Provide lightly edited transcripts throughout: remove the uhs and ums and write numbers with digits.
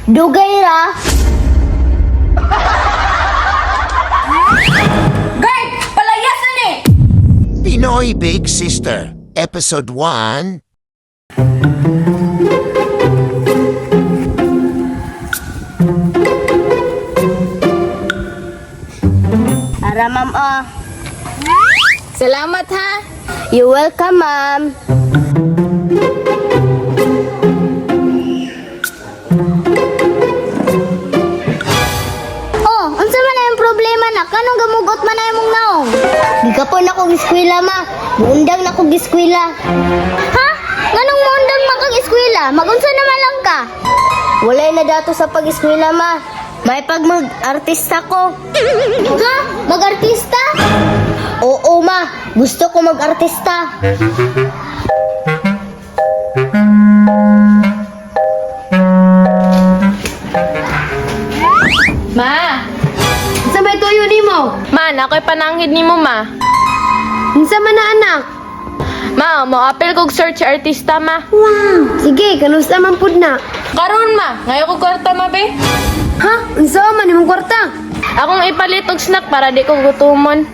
Dugay ra. Guard! Palayas na ni! Pinoy Big Sister, Episode 1. Ara, ma'am, oh. Salamat ha! You welcome, ma'am. Oh, unsa man na yung problema na? Kanong gamugot man na imong naong? Gikapon ako eskwela, ma. Muundang na kog eskwela. Ha? Nganong muundang man kag eskwela? Magunsa naman lang ka? Walay na dato sa pag-eskwela, ma. May pag mag-artista ko. Ha? Mag-artista? Oo, ma. Gusto ko mag-artista. Ma! Unsa may tuyo nimo? Ma, na ako'y pananghid nimo, ma. Unsa man na anak? Ma, mo-apil kog search artista, ma. Sige, kanusa man pud na. Karon, ma, ngayon ko kwarta, ma, be. Ha? Unsa man imong kwarta? Akong ipalit og snack para di ko gutumon.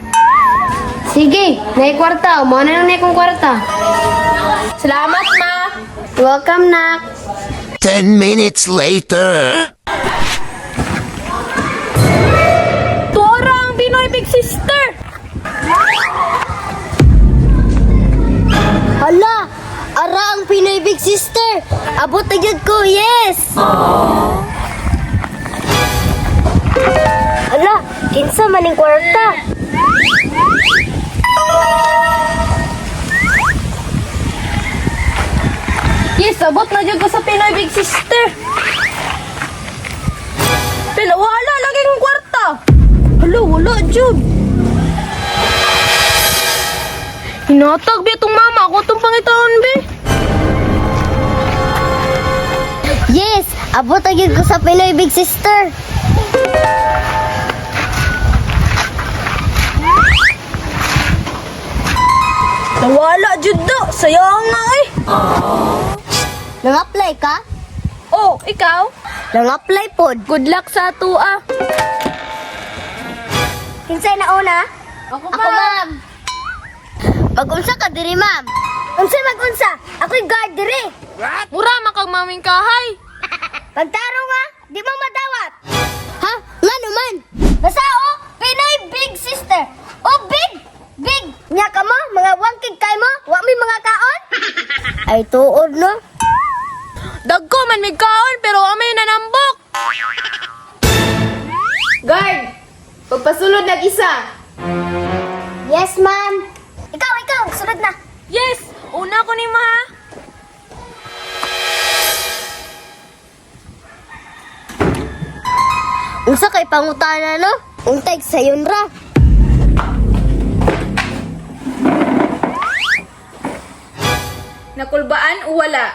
Sige, nay kwarta, mo na lang kong kwarta. Salamat, ma. Welcome nak. 10 minutes later. Tuora ang Pinoy Big Sister! Hala! Ara ang Pinoy Big Sister! Abot na gyud ko, yes! Hala, kinsa man ning kwarta? Yes, abot na jud ko sa Pinoy Big Sister. Pero wala lagi kong kwarta. Hala, wala jud. Hinatag be itong mama ako itong pangitaon be. Yes! Abot na gyud ko sa Pinoy Big Sister! Nawala jud do. Sayang nga eh. Nang-apply ka? Oh, ikaw? Nang-apply pod. Good luck sa ato ah. Kinsay na una? Ako, Ako, ma'am. Mag-unsa ka diri, ma'am. Unsa mag-unsa? Ako'y guard diri. Mura man kag maming kahay. Pagtarong nga, di mo madawat. Ha? Nga naman. Basta o, Pinoy Big Sister. O big, big. Nya ka mo, mga wangkig kay mo, wa mi mga kaon. Ay tuod no. Dagko man mig kaon pero amay nanambok. Guard! Pagpasulod nag isa. Yes, ma'am. Ikaw, ikaw, sunod na. Yes, una ko ni ma. Unsa kay pangutana no? Untay sayon ra. Nakulbaan o wala?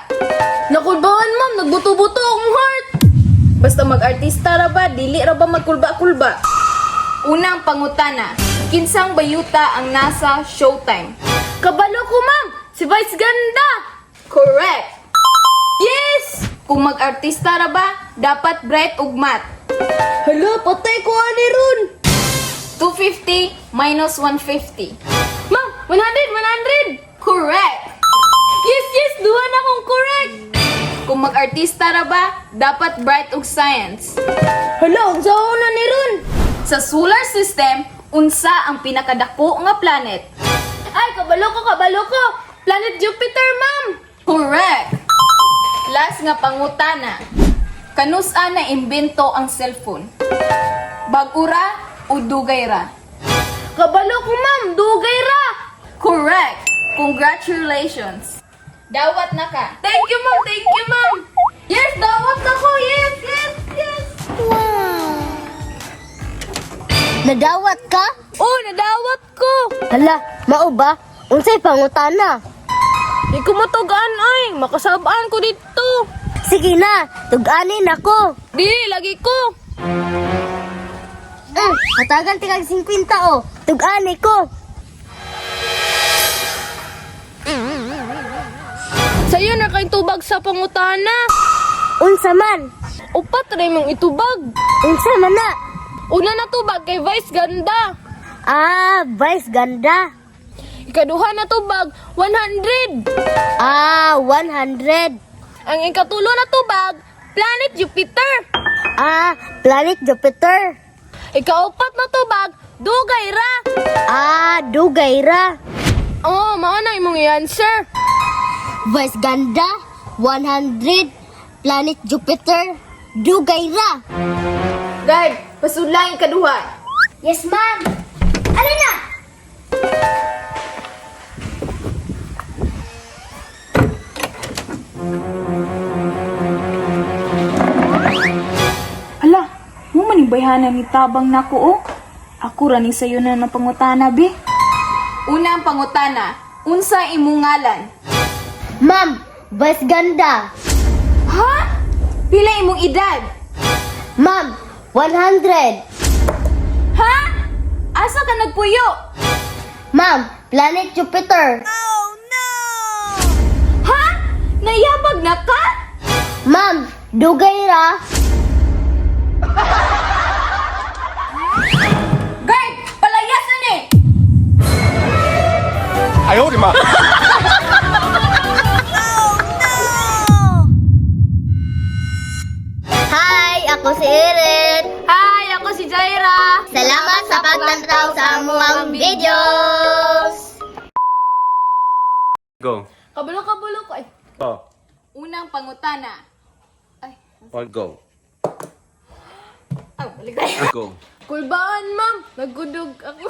Nakulbaan ma'am, nagbuto-buto akong heart. Basta mag-artista ra ba, dili ra ba magkulba-kulba? Unang pangutana, kinsang bayuta ang nasa Showtime? Kabalo ko ma'am, si Vice Ganda. Correct! Yes! Kung mag-artista ra ba, dapat bright ug matte. Hala, patay ko ani ron. 250 minus 150. Ma'am, 100, 100. Correct! Yes, yes, duha na akong correct. Kung mag-artista ra ba, dapat bright ug science. Hala, unsa na ni ron? Sa solar system, unsa ang pinakadako nga planet? Ay, kabalo ko, kabalo ko. Planet Jupiter, ma'am. Correct! Last nga pangutana. Kanusa na imbento ang cellphone? Bagura o dugay ra? Kabalo ko, ma'am. Dugay ra. Correct! Congratulations! Dawat na ka. Thank you, ma'am. Thank you, ma'am. Yes, dawat na ko. Yes, yes, yes. Nadawat ka? Oh, nadawat ko. Hala, mao ba? Unsay pangutana? Di ko matugaan ay. Makasabaan ko dito. Sige na, tug-anin ako. Di, lagi ko. Hatagan tikag 50 oh. Tug-ani ko. Sa'yo na kayong tubag sa pangutana. Unsa man? Upat ra imong itubag. Unsa man na? Una na tubag kay Vice Ganda. Ah, Vice Ganda. Ikaduha na tubag, 100. Ah, 100. Ang ikatulo na tubag, Planet Jupiter. Ah, Planet Jupiter. Ikaupat na tubag, dugay ra. Ah, dugay ra. Oh, mao na imong i-answer. Vice Ganda, 100. Planet Jupiter, dugay ra. Guard, pasudla ang ikaduha. Yes, ma'am. Ano na? Ala, mo man yung bayhanan ni tabang nako oh. Ako ra ni sayo na ng pangutana be. Una ang pangutana, unsa imong ngalan? Ma'am, Vice Ganda. Ha? Pila imong edad? Ma'am, 100. Ha? Asa ka nagpuyo? Ma'am, Planet Jupiter. Ha? Nayabag na ka? Ma'am, dugay ra. Guard, palayas na ni! 哎呦我的妈！ Hi, ako si Erin. Hi, ako si Jaira. Salamat sa pagtanaw sa among videos. Go. Kabalo kabalo ko ay. Oh. Unang pangutana. Ay, One go. ah, balik tayo. Go. Kulbaan, ma'am. Nagudog ako.